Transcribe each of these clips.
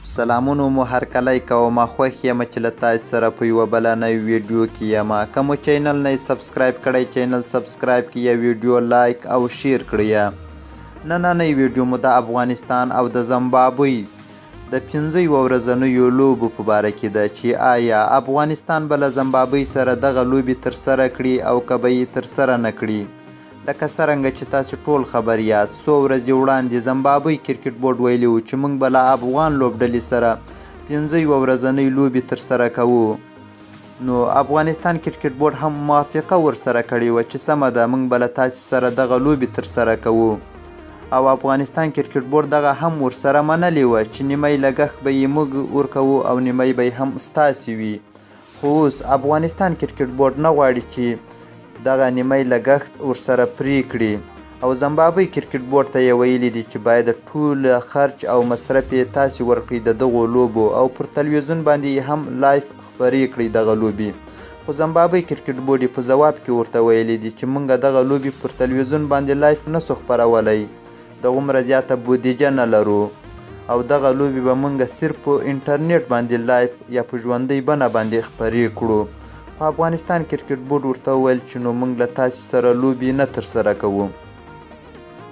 سلامونو مو هرکلی کوم. خوښ یم چې له تاسو سره په یوه بله نوې ویډیو کې یم. که مو channel نه subscribe کړی، channel subscribe کړئ، ویډیو like او share کړئ. نننۍ ویډیو مو د افغانستان او د زمبابوی د 5 یوه ورځنیو لوبو په باره کې ده چې آیا افغانستان به له زمبابوی سره دغه لوبې ترسره کړي او که به یې ترسره نه کړي. لکه څرنګه چې تاسو ټول خبر یاست، څو ورځې وړاندې زمبابوی کرکټ بورډ ویلي وو چې موږ به له افغان لوبډلې سره 5 یوه ورځنۍ لوبې ترسره کوو. نو افغانستان کرکټ بورډ هم موافقه ورسره کړې وه چې سمه ده، موږ به له تاسې سره دغه لوبې ترسره کوو. او افغانستان کرکټ بورډ دغه هم ورسره منلې وه چې نیمه لګښت به یې موږ ورکوو او نیمه به یې هم ستاسې وي. خو اوس افغانستان کرکټ بورډ نه غواړي چې دغه نیمه لګښت ورسره پرې کړي او زمبابوی کرکټ بورډ ته یې ویلي دي چې باید ټول خرچ او مصرف یې تاسې ورکړئ د دغو لوبو او پر تلویزیون باندې یې هم live خپرې کړئ دغه لوبې. خو زمبابوی کرکټ بورډ یې په ځواب کې ورته ویلي دي چې موږ دغه لوبې پر تلویزیون باندې live نه سو خپرولی، دغومره زیاته بودیجه نه لرو او دغه لوبې به موږ صرف په انټرنیټ باندې live یا په ژوندۍ بڼه باندې خپرې کړو. خو افغانستان کرکټ بورډ ورته وویل چې نو موږ له تاسې سره لوبې نه ترسره کوو.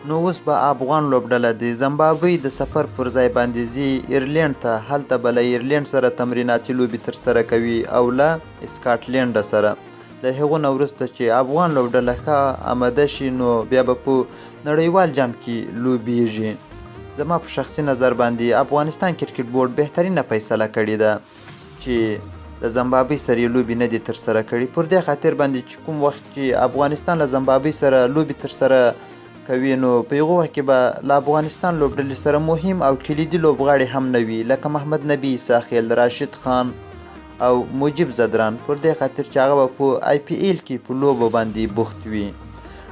نو اوس به افغان لوبډله د زمبابوی د سفر پر ځای باندې ځي ایرلینډ ته، هلته به له ایرلینډ سره تمریناتي لوبې ترسره کوي او له اسکاټلینډ سره. له هغو نه وروسته چې افغان لوبډله ښه اماده شي نو بیا به په نړیوال جام کې لوبیږي. زما په شخصي نظر باندې افغانستان کرکټ بورډ بهترینه فیصله کړې ده چې د زمبابوی سره یې لوبې نه دي ترسره کړي. پر دې خاطر باندې چې کوم وخت چې افغانستان له زمبابوی سره لوبې ترسره کوي نو په هغو وخت کې به له افغانستان لوبډلې سره مهم او کلیدي لوبغاړي هم نه وي، لکه محمد نبي عیسی خیل، راشد خان او مجیب ځدران. پر دې خاطر چې هغه به په آی پي ایل کې په لوبو باندې بوخت وي.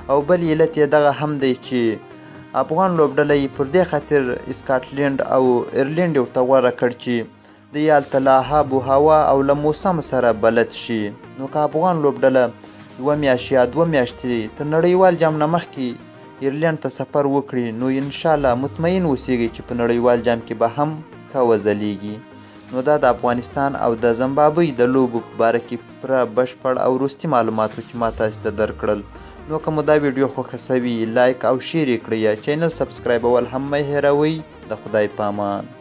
او بل علت یې دغه هم دی چې افغان لوبډله یې پر دې خاطر اسکاټلینډ او ایرلینډ یې ورته غوره کړ چې دوی هلته له آب و هوا او له موسم سره بلد شي. نو که افغان لوبډله یوه میاشت یا 2 میاشتې تر نړیوال جام نه مخکې ایرلینډ ته سفر وکړي نو انشاءالله مطمئن اوسیږئ چې په نړیوال جام کې به هم ښه وځلیږي. نو دا د افغانستان او د زمبابوی د لوبو په باره کې پوره بشپړ او وروستي معلومات وو چې ما تاسې ته درکړل. نو که مو دا ویډیو خوښه سوي like او share یې کړئ، channel subscribe ول هم مه هېروئ. د خدای په امان.